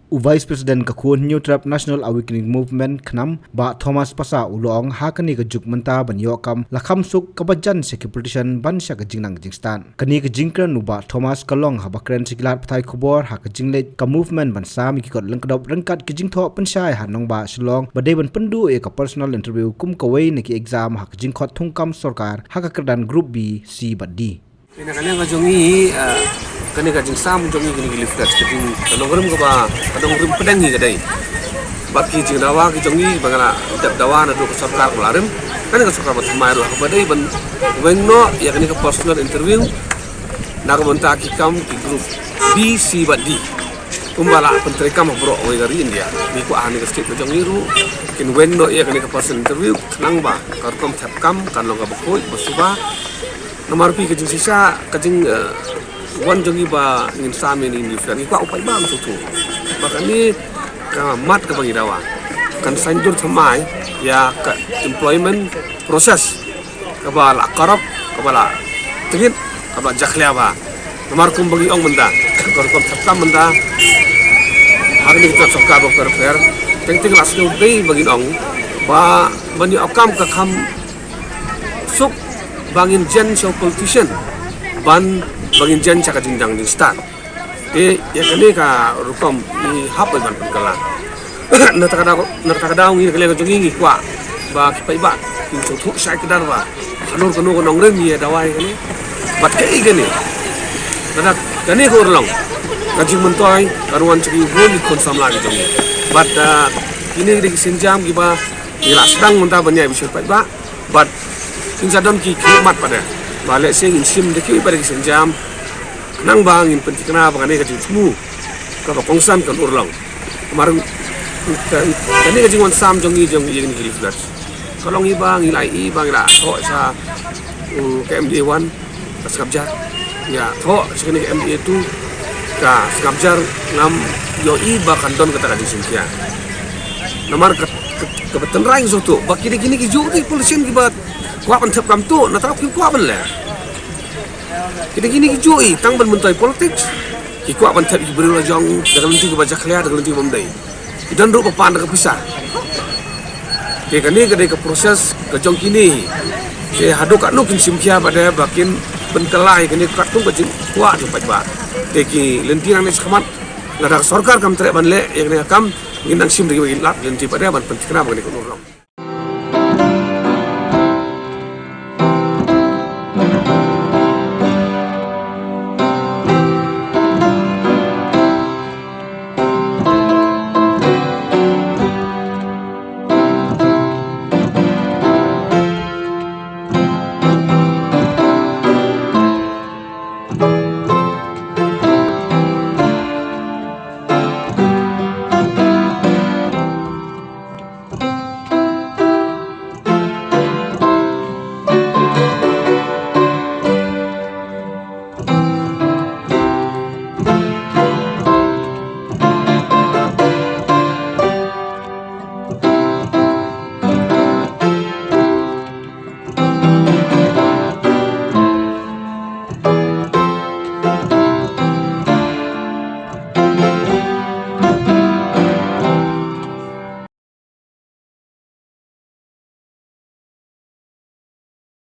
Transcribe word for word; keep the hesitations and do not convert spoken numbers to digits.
U Vice President ka Khun Hynñiewtrep National Awakening Movement, KHNAM, Bah Thomas Passah u la ong ha kane ka juk mynta ban ïoh kam la kham suk kaba jan sha ki politician ban sha ka jingnang jingstad. Kane ka jingkren u Bah Thomas ka long haba kren sha ki lad pathai khubor ha ka jingleit ka movement ban sam ïa ki kot lyngkdop ryngkat ki jingthoh pynshai ha nongbah Shillong ba dei ban pynduh ïa ka personal interview kum kawei na ki exam ha ka jingkhot thungkam sorkar ha ka kyrdan Group B, C bad D. Kane ka jong i, eh, kane ka jingsam jong i kane ka leaflet ka jing ka nongrim kaba ka nongrim pdeng hi ka dei. Bad ki jingdawa ki jong i ba nga la dep dawa naduh ka sorkar ba la rim. Kane ka sorkar ba thymmai ruh kaba dei ban weng noh ïa kane ka personal interview na ka bynta ki kam ki group B, C bad D. Kumba la pyntreikam ha baroh kawei ka ri India. Ngi kwah ha kane ka state ka jong i ruh kin weng noh ïa kane ka personal interview khnang ba ka rukom thep kam kan long kaba khuid ba suba. Namar phi ka jingshisha ka jing, eh, wan jong i ba ngin sam ïa kane ka leaflet ngi kwah u paidbah un sngewthuh ba kane ka mat kaba ngi dawa kan saiñdur thymmai ïa ka employment process kaba la corrupt, kaba la tngit, kaba la jakhlia bha. Namar kumba ngi ong mynta ka rukom thep kam mynta ha kane ka sorkar ba pher pher, teng teng la sngewdei ba ngin ong ba ban ïoh kam ka kham suk ba ngin jen sha u politician ban ba ngin jen sha ka jingjang jingstad. Te ïa kane ka rukom ngi hap ban pynkylla. Na kata ka daw, na kata ka daw ngi na ka liang ka jong ngi ngi kwah ba ki paidbah kin sngewthuh shai kdar ba halor kano ka nongrim ïa dawa ïa kane. Bad kaei kane, lada kane ka urlong ka jingmyntoi ka ruh wan sha ki bun ki khun samla ki jong ngi. Bad, ah, kine ki dei ki sienjam kiba ngi la sdang mynta ban ïa bishar paidbah. Bad ngin sa don ki khmat pat de ba lehse ngin shim da kiwei pat de ki sienjam khnang ba ngin pynthikna ba kane ka jingthmu kaba kongsan kan urlong. Namar ka, kane ka jingwan sam jong ngi jong ngi ïa kine ki leaflets ka long i ba ngi la i ba ngi la thoh sha, uh, ka M D A one ka sngapjar. Ïa thoh sha kane ka M D A two ka sngapjar, ngam ïohi ba kan don kata ka jingshim khia. Namar ka, ka, kaba tynrai ngi sngewthuh ba kine, kine ki juh ki politician kiba kwah ban thep kam tuh, na tang ki kwah ban leh. Kine, kine ki juh i tang ban myntoi politics. Ki kwah ban thep ki briew la jong da ka lynti kaba jakhlia, da ka lynti kaba ym dei. Ki don ruh ba pan da ka pisa. Te kane ka dei ka process ka jong kine. Te haduh katno kin shim khia ba dei ba kin pynkylla ïa kane katkum ka jingkwah jong paidbah. Te ki lynti nangne shakhmat lada ka sorkar kam treh ban leh ïa kane ka kam, ngin nang shim da kiba kin lap lynti ba dei ban pynthikna ba kane ka nongrim.